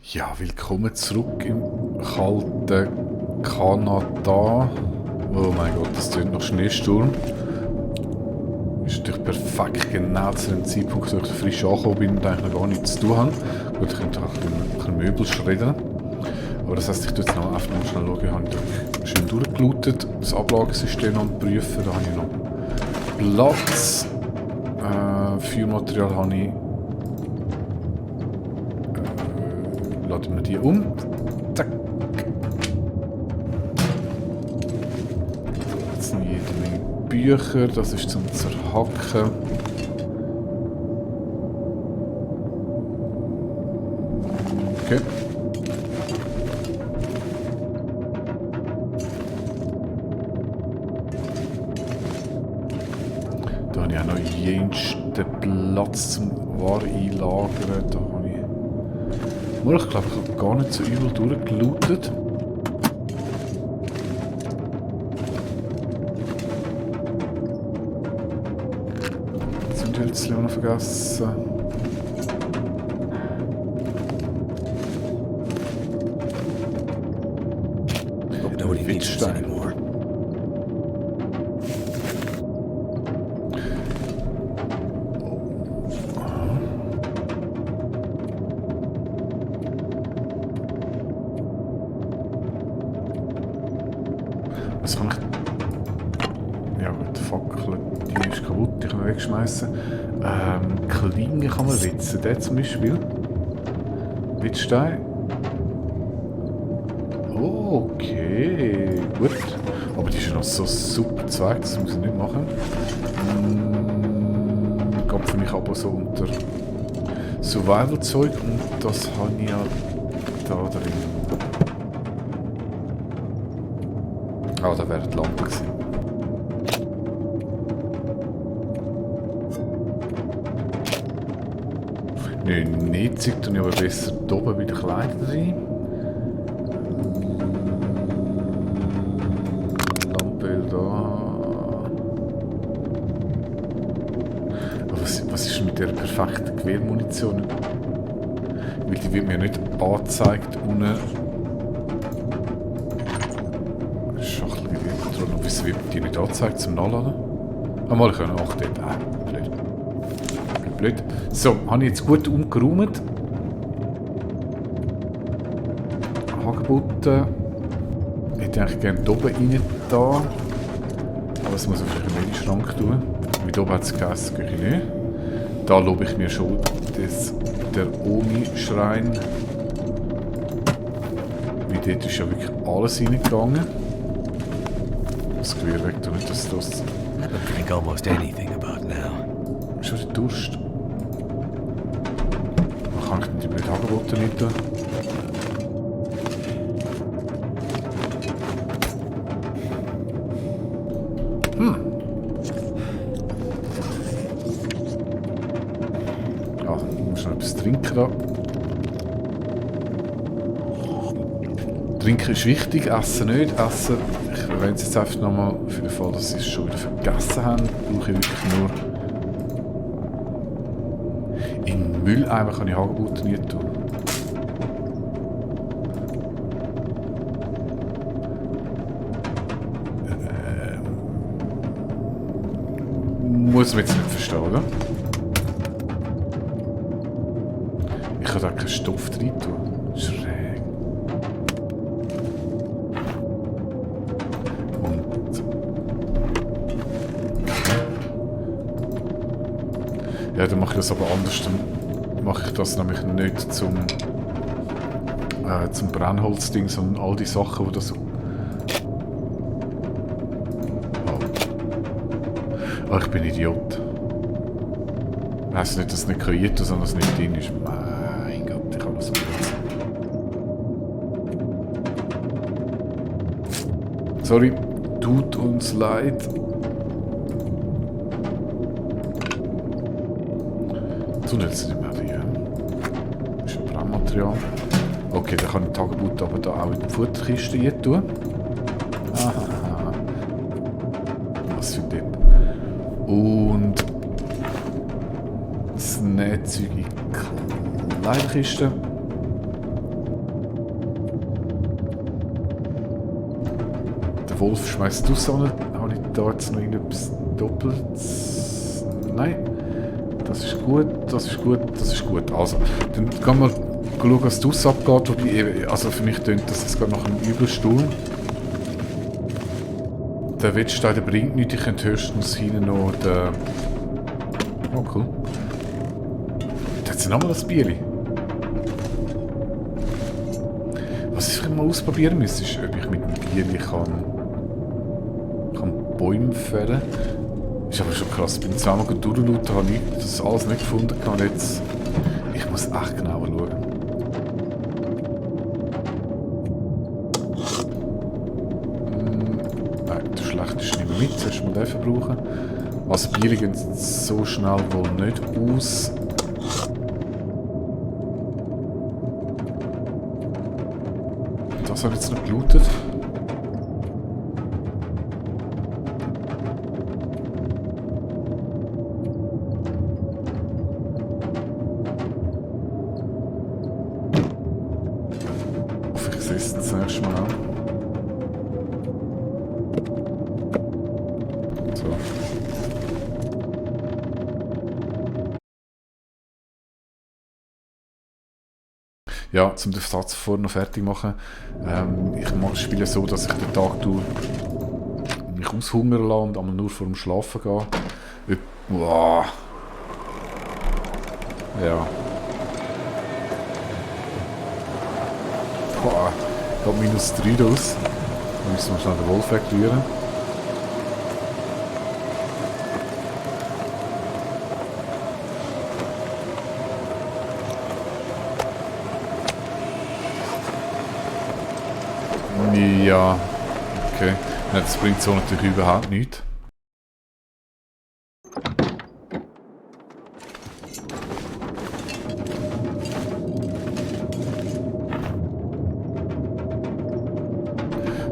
Ja, willkommen zurück im kalten Kanada. Oh mein Gott, das tönt nach Schneesturm. Ist natürlich perfekt, genau zu dem Zeitpunkt, wo ich frisch angekommen bin und eigentlich noch gar nichts zu tun habe. Gut, ich könnte auch ein bisschen Möbel schreddern. Aber das heisst, ich tue jetzt noch einfach mal schnell schauen, habe ich schön durchgelootet, das Ablagesystem prüfen, da habe ich noch Platz. Feuermaterial habe ich. Laden wir die um. Zack. Jetzt noch jede Menge Bücher, das ist zum Zerhacken. Okay. Da habe ich auch noch jensten Platz zum Ware einlagern. Da habe ich... Ich glaube, ich habe gar nicht so übel durchgelootet. Zündhölzchen noch vergessen. Wittstein. Was kann ich... Ja gut, die Fackel, die ist kaputt, die kann man wegschmeißen. Klinge kann man witzen, der zum Beispiel. Wittstein. Okay, gut. Aber die ist ja noch so super Zweig, das muss ich nicht machen. Geht für mich aber so unter Survival-Zeug und das habe ich ja da drin. Ah, da wäre die Lampe gewesen. Nö, nicht Zeug tue ich aber besser da oben bei den Kleidern rein. Lampe da. Aber was ist mit der perfekten Gewehrmunition? Weil die wird mir nicht angezeigt unten. Wieso wird die nicht angezeigt zum Nachladen? Mal können. Ach, dort. Blöd. Blöd. So, habe ich jetzt gut umgeräumt. Hagebutten. Ich hätte eigentlich gerne hier oben rein da. Aber das muss ich vielleicht im Medischrank tun. Mit oben hat es gegessen, gehe ich nicht. Da lobe ich mir schon der Omi-Schrein. Weil dort ist ja wirklich alles reingegangen. Das Gewehr weg, du nicht, dass das... I don't think almost anything about now. Schon der Durst. Man kann ich denn die blöden Hagebutten nicht tun? Ja, ich muss noch etwas trinken da. Trinken ist wichtig, Essen nicht. Essen, ich erwähne es jetzt einfach nochmal, für den Fall, dass sie es schon wieder vergessen haben, brauche ich wirklich nur... In den Mülleimer kann ich Hagebutten nicht tun. Muss man jetzt nicht verstehen, oder? Ich kann da keinen Stoff rein tun. Schräg. Ja, dann mache ich das aber anders. Dann mache ich das nämlich nicht zum Brennholzding, sondern all die Sachen, die da so... Oh, ich bin Idiot. Heisst nicht, dass es nicht kreiert ist, sondern dass es nicht drin ist. Mein Gott, ich habe das vergessen. Sorry, tut uns leid. Zuletzt nicht mehr wie. Das ist ein Brennmaterial. Okay, dann kann ich die Tagebutte aber da auch in die Futterkiste hier tun. Aha. Was für ein Depp. Und das Nähzeug in die Kleiderkiste. Wolf schmeißt du an. Habe ich da jetzt noch irgendetwas Doppeltes? Nein. Das ist gut, das ist gut, das ist gut. Also, dann gehen wir schauen, was draussen abgeht. Wobei, also für mich tönt das jetzt gerade nach einem Übelsturm. Der Wettstein, der bringt nichts. Ich könnte höchstens hinten noch den... Oh, cool. Da hat sie nochmal das Bier. Was ich mal ausprobieren muss, ist, ob ich mit dem Bier kann Bäume fällen. Ist aber schon krass. Ich bin zweimal durchgeschaut, habe das alles nicht gefunden. Jetzt, ich muss echt genauer schauen. Nein, der schlechte ist nicht mehr mit. Zuerst mal den verbrauchen. Also Bier gehen so schnell wohl nicht aus. Das habe ich jetzt noch gelootet. Ich sehe es das nächste Mal an. So. Ja, um den Satz vorher noch fertig machen. Ich mache das Spiel so, dass ich den Tag mich aushungern lasse und einmal nur vor dem Schlafen gehe. Wow. Ja. Boah, geht -3 raus. Dann müssen wir schnell den Wolf wegrühren. Ja, okay. Nein, das bringt so natürlich überhaupt nichts.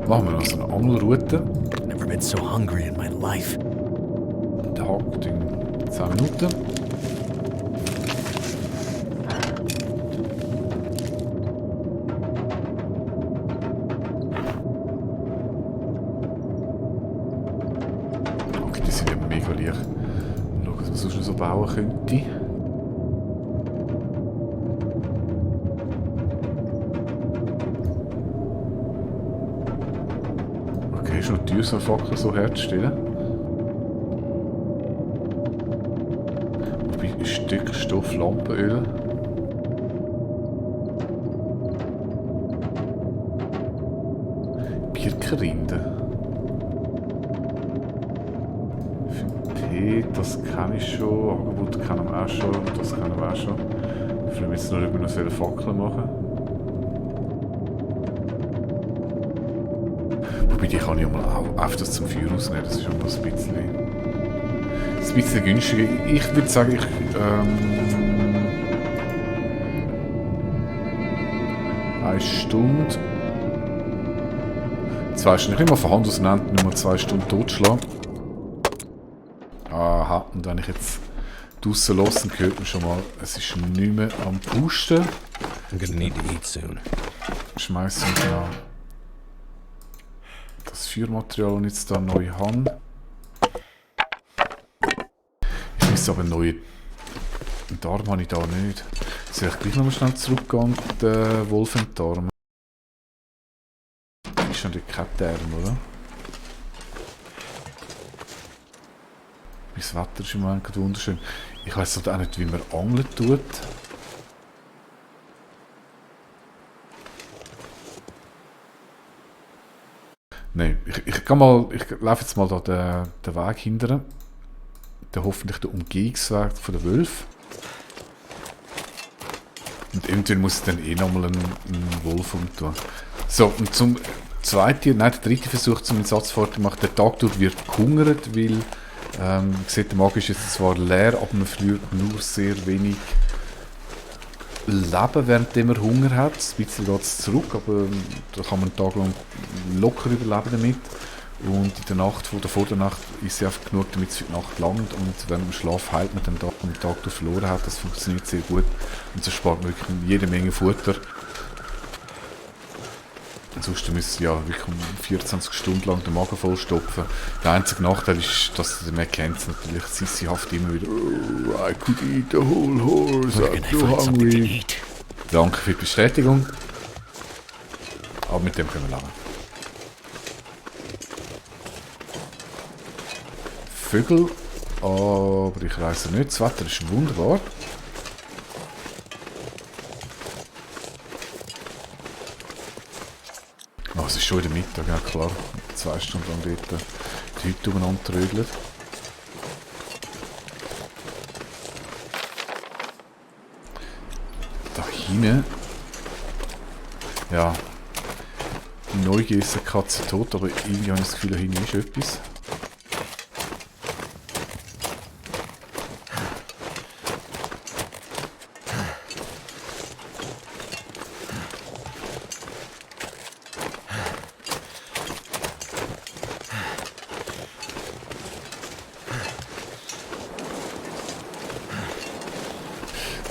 Machen wir noch so eine Angelroute. Never been so hungry in my life. Der hakt in 10 Minuten. Okay, die sind ja mega leicht. Schauen, was man sonst noch so bauen könnte. Okay, ist noch teuer, so eine Fackel so herzustellen. Wobei, ein Stück Stoff, Lampenöl. Birkenrinde. Für den Tee, das kann ich schon. Angebot kennen wir auch schon. Das kennen wir auch schon. Ich will jetzt nur noch eine Fackel machen. Wobei, die kann ich auch öfters zum Feuer rausnehmen. Das ist schon mal ein bisschen günstiger. Ich würde sagen, eine Stunde. 2 Stunden. Ich nehme mal von Hand auseinander, nur mal 2 Stunden totschlagen. Aha, und wenn ich jetzt draussen lasse, hört man schon mal, es ist nicht mehr am Pusten. I'm gonna need to eat soon. Schmeißen wir da das Feuermaterial, das ich jetzt da neu habe. Ich muss aber neu. Den Darm habe ich da nicht. Soll ich gleich nochmal schnell zurückgehen und den Wolf enttarmen? Das ist natürlich kein Darm, oder? Das Wetter ist im Moment gerade wunderschön. Ich weiss auch nicht, wie man angeln tut. Nein, ich laufe jetzt mal da den Weg hinterher. Hoffentlich der Umgehungsweg von der Wölfe. Und eventuell muss ich dann eh nochmal einen Wolf umtun. So, und zum zweiten, nein, der dritte Versuch zum Einsatz fortgemacht. Der Tag durch wird gehungert, weil sieht, der Magen ist jetzt zwar leer, aber man verliert nur sehr wenig Leben, während er Hunger hat. Ein bisschen geht es zurück, aber da kann man einen Tag lang locker überleben damit. Und in der Nacht oder vor der Nacht ist sie einfach genug, damit es für die Nacht langt. Und wenn man Schlaf heilt, man den Tag am Tag durch verloren hat, das funktioniert sehr gut. Und so spart man wirklich jede Menge Futter. Ansonsten müssen ja wirklich 24 Stunden lang den Magen vollstopfen. Der einzige Nachteil ist, dass der Mackenzie natürlich sissyhaft immer wieder I could eat the whole horse, Where I'm can I so find something to hungry. eat? Danke für die Bestätigung. Aber mit dem können wir leben. Vögel, aber ich reise nicht. Das Wetter ist wunderbar. Oh, es ist schon wieder Mittag, ja klar. 2 Stunden lang dort die Hütte umeinander trödeln. Da hinten. Ja. Die Neugier ist eine Katze tot, aber irgendwie habe ich das Gefühl, da hinten ist etwas.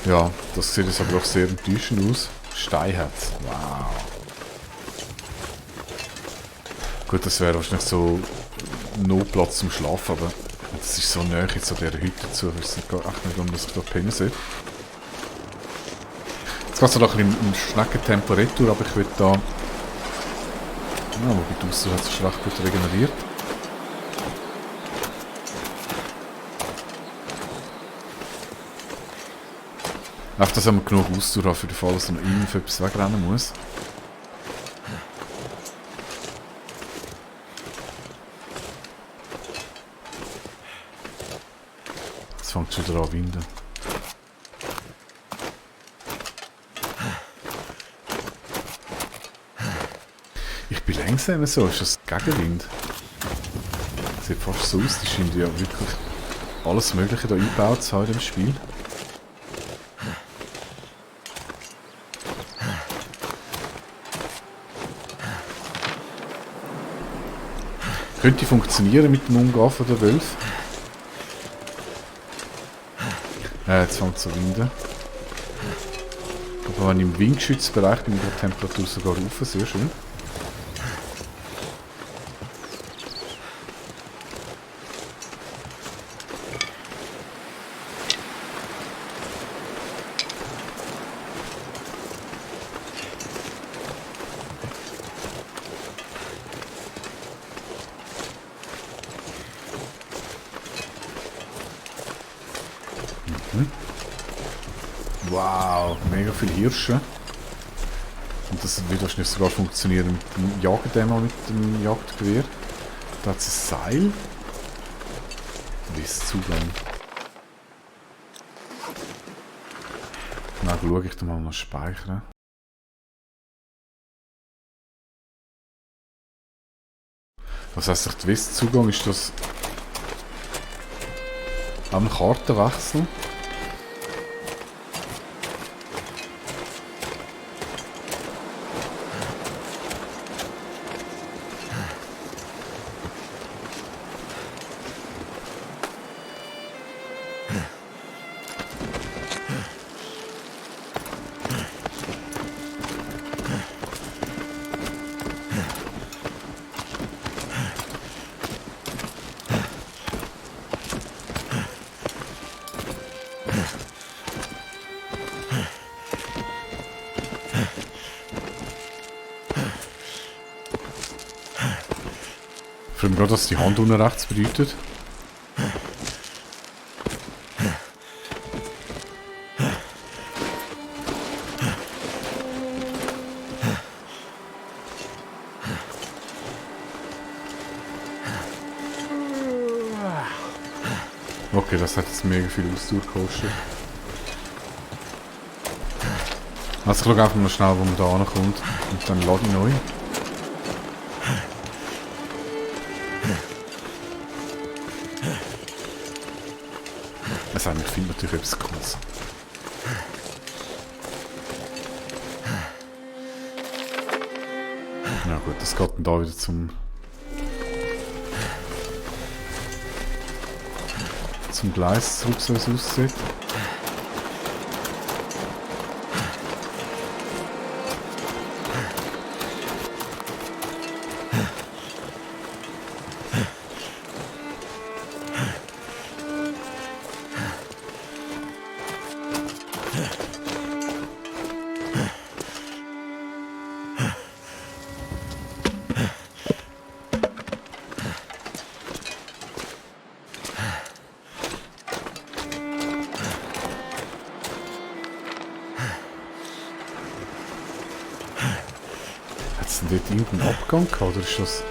Ja, das sieht jetzt aber auch sehr enttäuschend aus. Steinherz. Wow. Gut, das wäre wahrscheinlich so Notplatz zum Schlafen, aber das ist so nahe zu dieser Hütte zu. Ich weiß echt nicht, warum ich da pennen soll. Jetzt geht es noch ein bisschen in Schneckentemperatur, aber ich will da... Ja, wobei die Ausdauer hat sich recht gut regeneriert. Einfach, dass wir genug Ausdauer haben für den Fall, dass man irgendwie für etwas wegrennen muss. Es fängt schon wieder an zu winden. Ich bin langsam so, ist das Gegenwind? Sieht fast so aus, die scheint ja wirklich alles Mögliche hier eingebaut zu haben in dem Spiel. Könnte funktionieren mit dem Umgehen von der Wölfe. Jetzt fängt es an zu winden. Aber wenn ich im Windgeschützbereich bin, die Temperatur sogar rauf, sehr schön. Wow, mega viele Hirsche. Und das wird wahrscheinlich sogar funktionieren mit dem Jagddämmer, mit dem Jagdgewehr. Da hat es ein Seil. Wie ist der Zugang? Dann schaue ich da mal noch speichern. Was heisst, der Westzugang ist das am Kartenwechsel? Ich frage mich gerade, was die Hand unten rechts bedeutet. Okay, das hat jetzt mega viel Ausdauer gekostet. Also ich schaue einfach mal schnell, wo man da ankommt und dann lade ich neu. Also ich finde natürlich etwas Cooles. Ja gut, das geht dann da wieder zum Gleis zurück, so wie es aussieht. Hat es denn dort irgendeinen Abgang gehabt, oder ist das...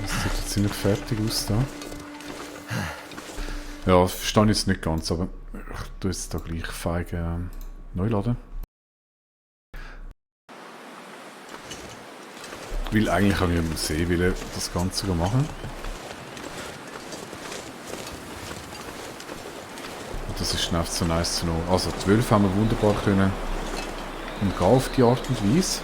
Das sieht jetzt ziemlich fertig aus da. Ja, das verstehe ich jetzt nicht ganz, aber ich tue jetzt da gleich feige neu laden. Weil eigentlich kann ich am See will das Ganze machen. Und das ist nicht so nice zu know. Also die Wölfe haben wir wunderbar können umgehen auf die Art und Weise.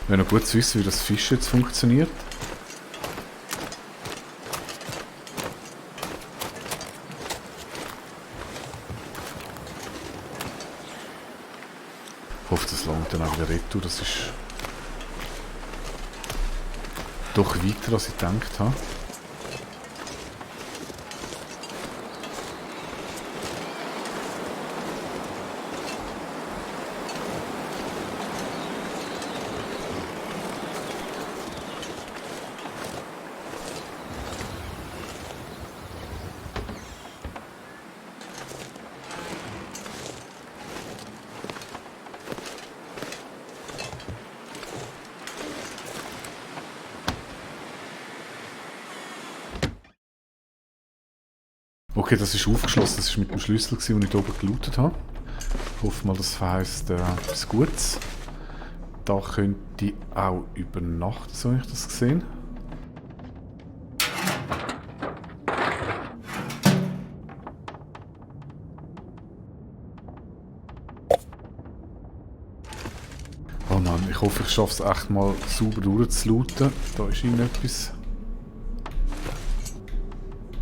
Wäre noch gut zu wissen, wie das Fischen jetzt funktioniert. Ich hoffe, das langt dann auch wieder retour. Das ist doch weiter, als ich gedacht habe. Okay, das ist aufgeschlossen. Das war mit dem Schlüssel, den ich hier oben gelootet habe. Ich hoffe mal, das heisst etwas Gutes. Da könnte ich auch übernachten, so habe ich das gesehen. Oh Mann, ich hoffe, ich schaffe es echt mal sauber durchzulooten. Da ist irgendetwas.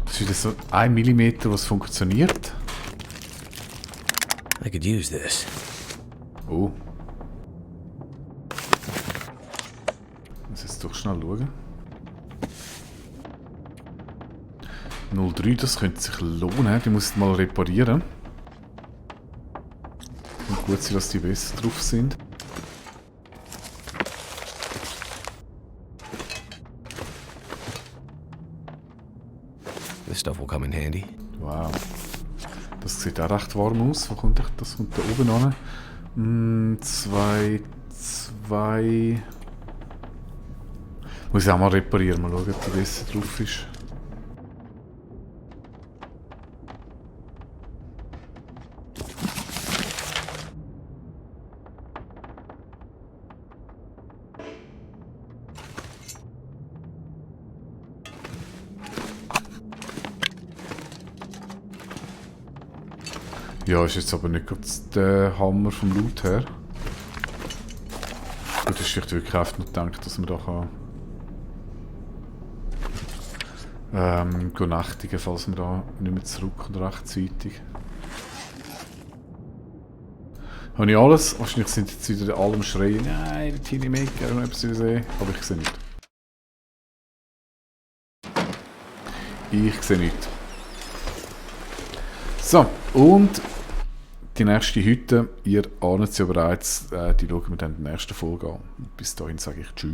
Das ist wieder so 1 mm, was funktioniert. I could use this. Oh. Ich muss jetzt doch schnell schauen. 03, das könnte sich lohnen. Die muss ich mal reparieren. Und gut sein, dass die besser drauf sind. This stuff will come in handy. Wow. Das sieht auch recht warm aus. Wo kommt das? Kommt da oben an? 2. Muss ich auch mal reparieren. Mal schauen, ob die besser drauf ist. Ja, ist jetzt aber nicht ganz der Hammer vom Loot her. Gut, ist vielleicht wirklich einfach nur gedacht, dass man da kann gehen nächtigen, falls man da nicht mehr zurückkommt rechtzeitig. Habe ich alles? Wahrscheinlich sind jetzt wieder alle am Schreien. Nein, der Tiny Maker, ich habe etwas gesehen. Aber ich sehe nicht. Ich sehe nicht. So, und die nächste Hütte, ihr ahnt sie ja bereits, die schauen wir dann in der nächsten Folge an. Bis dahin sage ich Tschüss.